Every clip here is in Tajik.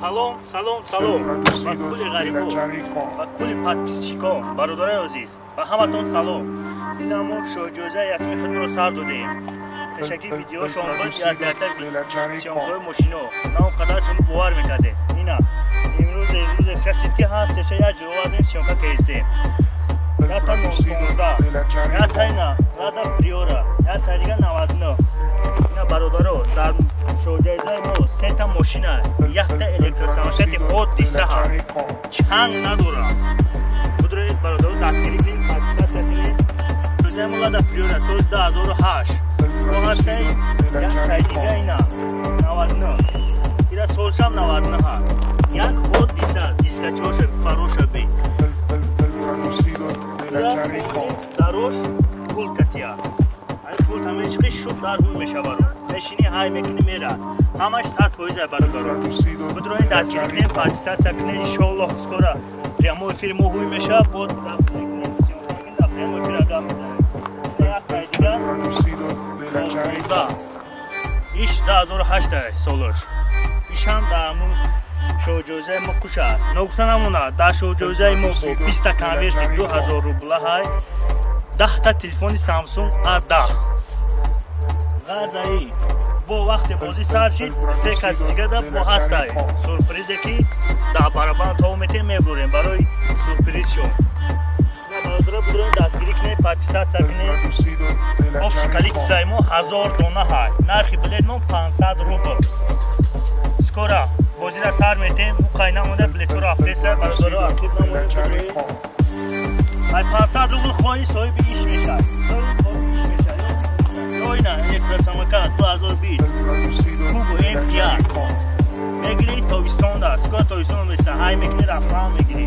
Салом, салом, салом ба кулли ғарибо, ба кулли подписчикон, бародарои азиз, ба ҳаматон салом. Ина мо шоҳҷоизаи якуми худро сар додем. Пешакӣ видеошон буд, якта съёмкаҳои мошино. На он қадар шумо бовар мекардед. Ина имрӯз рӯзе расид, ки ҳар сеша як ҷо овардем, съёмка кардем. Якта 015, якта ина Лада Приора, якта дига 99. Ина, бародаро, дар шоҳҷоизаи мо сета мошина, якта электросамокати ҳодиса ҳаст, чанг надорам. Будроед, бародаро, дастгирӣ кунед, подписаться кунед. Ҷоизаи мо Лада Приора соли 2008 мо ҳастаи, яктай дига ина 99, ира солшам 99 ҳаст. Як ҳодиса, дискачоша, фароша би дарош пул катия. Ай пул ҳамешқи шуд, дар ҳуй мешаваро. Мешини, ҳай мекунӣ, мера. Ҳамаш 100%, бародаро. Бидроед, дастгирӣ кунед, подписаться кунед. Иншоаллоҳ, скоро прямой эфир мо ҳуй мешавад, бо дар прямой эфир гап мезанем. Яктай дига иш 2008 солаш. Ишам дар ҳамун шоҳҷоизаи мо кушад. Ногуфта намонад, дар шоҳҷоизаи мо бо 20-та конверти 2000 рубла ҳай, 10-та телефони Samsung A10. Ғарзаи бо вақте бозӣ сар шид, се каси дигада бо ҳастай сюрпризе, ки дар барабан то метем, мебурем барои сюрпризшон. Бародаро, будроем, дастгирӣ кунед, подписаться кунед. Общий количествои мо 1000 дона ҳай, нархи билет мо 500 рубл. Скоро бозира сар метем, муқай намонда, билетҳоро рафтеса, бародаро, ақиб намонда. Ай 500 рубл хоҳӣ, соҳиби иш мешавад, соҳиби иш мешавад. Ё ина электросамокат 2020 Кубо М5 мегирӣ, тобистонда, скоро тобистон меша, ҳай мекунӣ, рафтан мегирӣ.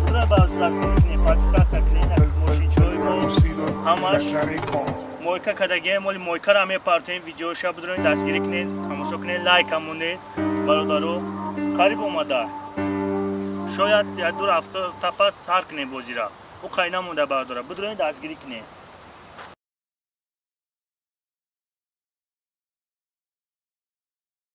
Будра ба дастгирӣ кунед, подписаться кунед. Мошинчаҳои мо ҳамаш мойка кардагием, моли мойкаро мепартоем видеоша. Будроед, дастгирӣ кунед, тамошо кунед, лайка монед, бародаро. Қариб омада, шояд як ду ҳафта пас сар кунем бозира. Ӯ қай намонда, бародара, будроед, дастгирӣ кунед.